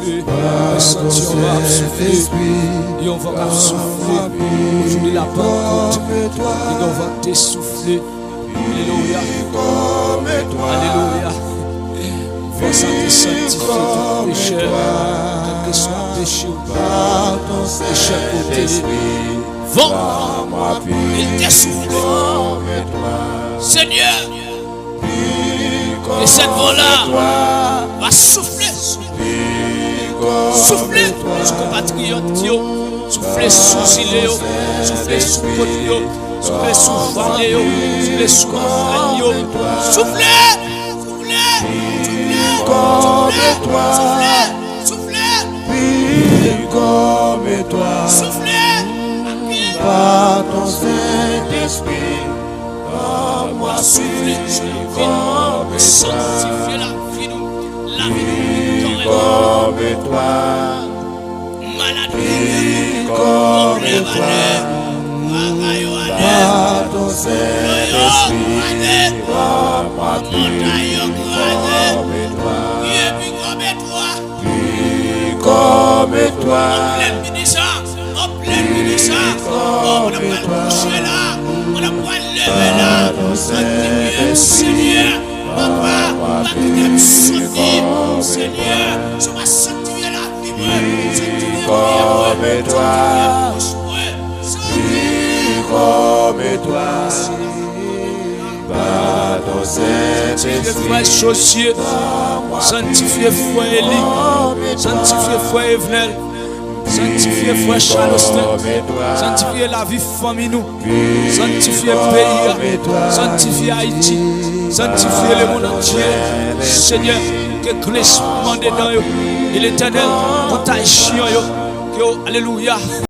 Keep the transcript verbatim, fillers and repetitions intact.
Mwen santi yon van ap soufle. Yon van k ap soufle. Jou de la Pantekòt, li gen yon van k te soufle. Alelouya. Alelouya. Van sa te sanktifye tout pechè, kèlkeswa peche w, pechè kote. Van, li te soufle. Senyè, e sèt van la va soufle. Soufle sou konpatriyòt yo. Soufle sou zile yo. Soufle sou kòt yo. Soufle sou vale yo. Soufle sou montann yo. Soufle. Soufle. Soufle. Soufle. Soufle. Soufle. Soufle. Soufle sou vi nou. Sanktifye lavi nou. Lavi nou kòrèk. Maladi yo ale. Pwoblèm ale. Travay yo ale. Yo yo ale. Montay yo kraze. Pye pi kòm etwa. Anplèn vini sa. Anplèn vini sa. Mwen ap pral kouche la. Mwen ap pral leve la. Sanktifye m, Senyè. Papa, pa kite m soti. Senyè, si w pa sanktifye lavi mwen, sanktifye priyè mwen, sanktifye bouch mwen, sanktifye. Sanktifye frè Josye, sanktifye frè Eli, sanktifye frè Evnèl, sanktifye frè Charles, sanktifye lavi fanmi nou, sanktifye peyi a, sanktifye Ayiti, sanktifye lemonn antye. Senyè, ke glens mande dan yo, e Letènèl, kontajyon yo, ke yo, alelouya.